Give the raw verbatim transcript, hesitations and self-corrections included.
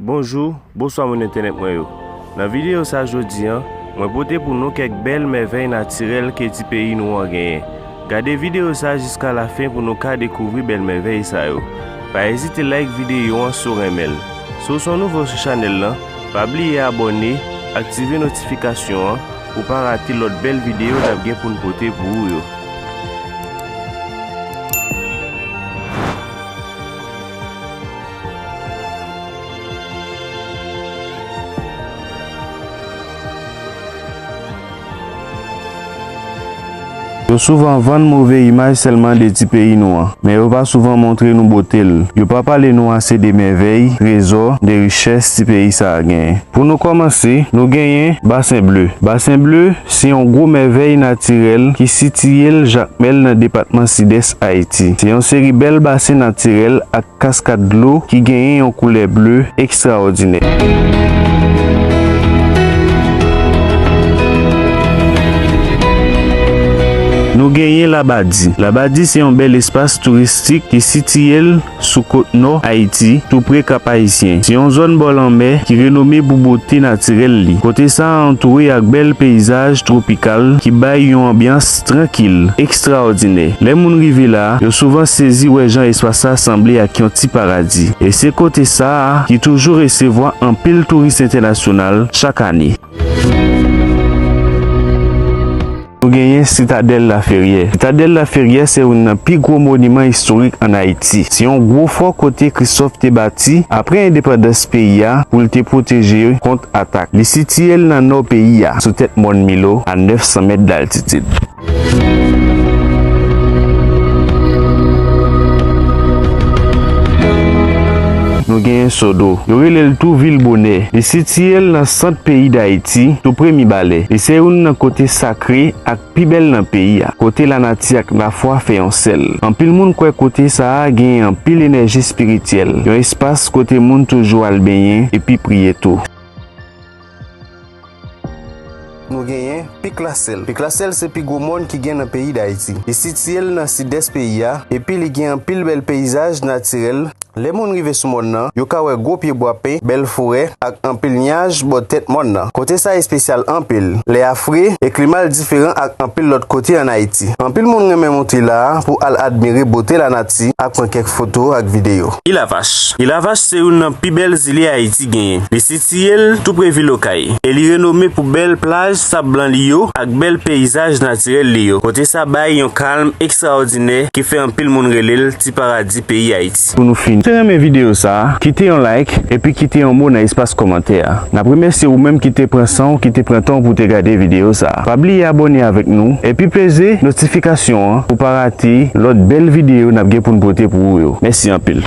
Bonjou, bonswa moun entènèt mwen yo. Nan videyo sa jodi an, mwen pote pou nou kèk bèl mèvèy natirèl ke ti peyi nou an genyen. Gade videyo sa jiska lafen pou nou ka dekouvri bèl mèvèy sa yo. Pa ezite like videyo an si w renmen l. Si w se yon nouvo sou chanèl lan, pa bliye abòne, aktive notifikasyon an pou w pa rate lòt bèl videyo n ap gen pou n pote pou ou yo. Yo souvan vann move imaj sèlman de ti peyi nou an, men yo pa souvan montre nou bote l. Yo pa pale nou ase de mèvèy, trezò, de richès ti peyi sa a genyen. Pou nou kòmanse, nou genyen Basen Ble. Basen Ble se yon gwo mèvèy natirèl ki sitiye l Jakmèl nan depatman Sidès Ayiti. Se yon seri bèl basen natirèl ak kaskad dlo ki genyen yon koulè ble ekstraòdinè. Nou genyen Labadi. Labadi se yon bèl espas touristik ki sitiye l sou kot nò Ayiti, tou pre Kap Ayisyen. Se yon zòn bò lanmè ki renome pou bote natirèl li. Kote sa a antoure ak bèl peyizaj twopikal ki bay yon anbyans trankil, ekstraòdinè. Lè moun rive la a, yo souvan sezi wè jan espas sa a sanble ak yon ti paradi. E se kote sa a ki toujou resevwa anpil touris entènasyonal chak ane. Nou genyen Sitadèl Laferyè. Sitadèl Laferyè se youn nan pi gwo moniman istorik ann Ayiti. Se yon gwo fò kote Kristòf te bati apre endepandans peyi a pou l te pwoteje kont atak. Li sitiye l nan nò peyi a, sou tèt Mòn Milo, a nèf san mèt daltitid. Nou genyen Sodo. Yo rele l tou vil bonè. Li sitiye l nan sant peyi Dayiti, tou pre Mibalè. Li se youn nan kote sakre ak pi bèl nan peyi a, kote lanati ak lafwa fè yon sèl. Anpil moun kwè kote sa a genyen anpil enèji espirityèl, yon espas kote moun toujou al benyen epi priye tou. Nou genyen Pik Lasèl. Pik Lasèl se pi gwo mòn ki gen nan peyi Dayiti. Li sitiye l nan sidès peyi a, epi li gen anpil bèl peyizaj natirèl. Lè moun rive sou mòn nan, yo ka wè gwo pyebwa pen, bèl forè, ak anpil nyaj bò tèt mòn nan. Kote sa a espesyal anpil. Lè a fre, e klima l diferan ak anpil lòt kote ann Ayiti. Anpil moun renmen monte la a pou al admire bote lanati ak pran kèk foto ak videyo. Ilavach. Ilavach se youn nan pi bèl zile Ayiti genyen. Li sitiye l tou pre vil Okay, e li renome pou bèl plaj sab blan li yo ak bèl peyizaj natirèl li yo. Kote sa bay yon kalm ekstraòdinè ki fè anpil moun rele l ti paradi peyi Ayiti. Pou nou fini, si w te renmen videyo sa a, kite yon like epi kite yon mo nan espas kòmantè a. N ap remèsye ou menm ki te pran san w, ki te pran tan w pou w te gade videyo sa a. Pa bliye abòne avèk nou, epi peze notifikasyon an pou w pa rate lòt bèl videyo n ap gen pou n pote pou ou yo. Mèsi anpil.